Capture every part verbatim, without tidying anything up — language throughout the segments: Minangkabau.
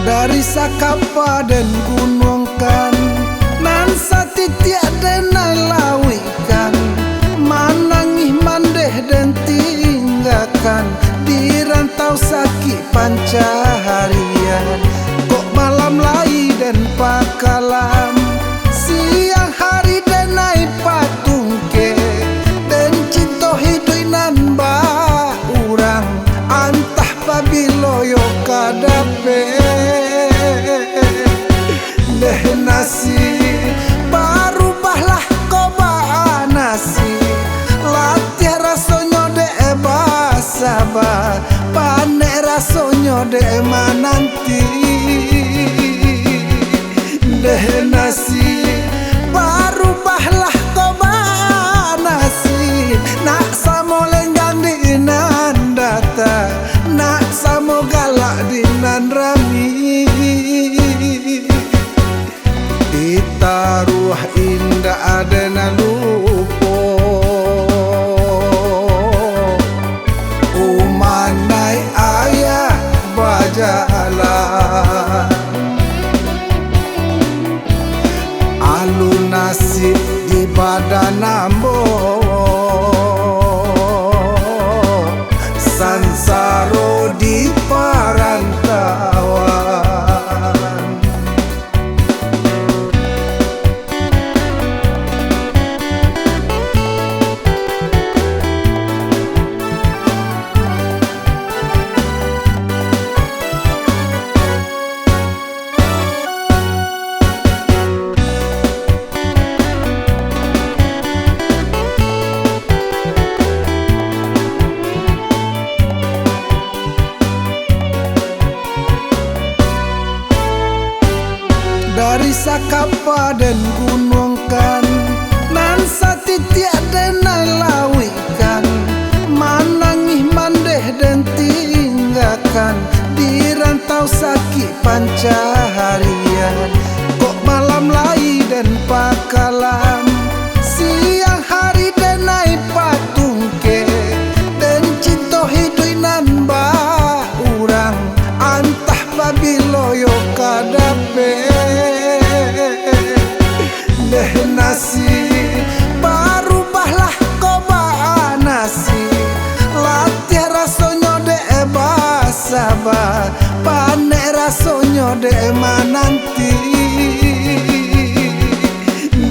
Dari sakapa den gunuangkan, nan satitiak den naik lauikkan, manangih mandeh den tinggakan, di rantau sakik pancaharian. Kok malam lai den pakalam, siang hari den naik patungkek, den cinto hiduik nan ba urang, antah pabilo yo ka dapek. Deh nasib, barubahlah ko baa nasib, latiah rasonyo dek basaba, panek rasonyo dek mananti. Deh nasib, barubahlah ko baa nasib, nak samo lenggang di nan datang, nak samo galak di nan rami. Ditaruah indak ado nan lupo, umanai ayah bajalan. Alun nasib di badan ambo, sansaro di parantauan. Dari sakapa den gunuangkan, nan satitiak den naik lauikkan, manangih mandeh den tinggakan, di rantau sakik pancaharian. Kok malam lai den pakalam, siang hari den naik patungkek, den cinto hiduik nan ba urang, antah pabilo yo ka dapek. Deh nasib, barubahlah ko baa nasib, latiah rasonyo dek basaba, panek rasonyo dek mananti.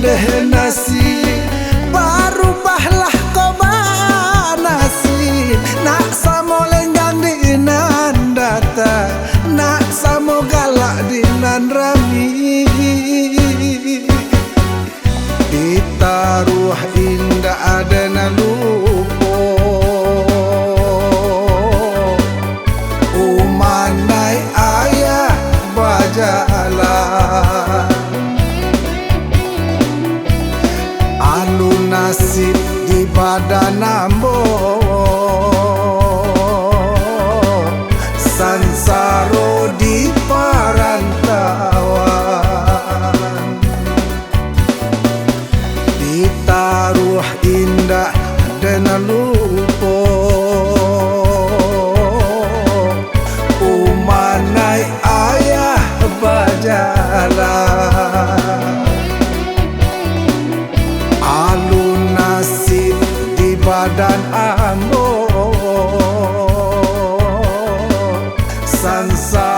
Deh nasib, barubahlah ko baa nasib, nak samo lenggang di nan datang, nak samo galak di nan rami. Ditaruah indak ado nan lupo, umanai ayah bajalan. Alun nasib di badan ambo, sansaro di parantauan. Ditaruah indak den lupo, umanai ayah bajalan. Alun nasib di badan ambo, sansa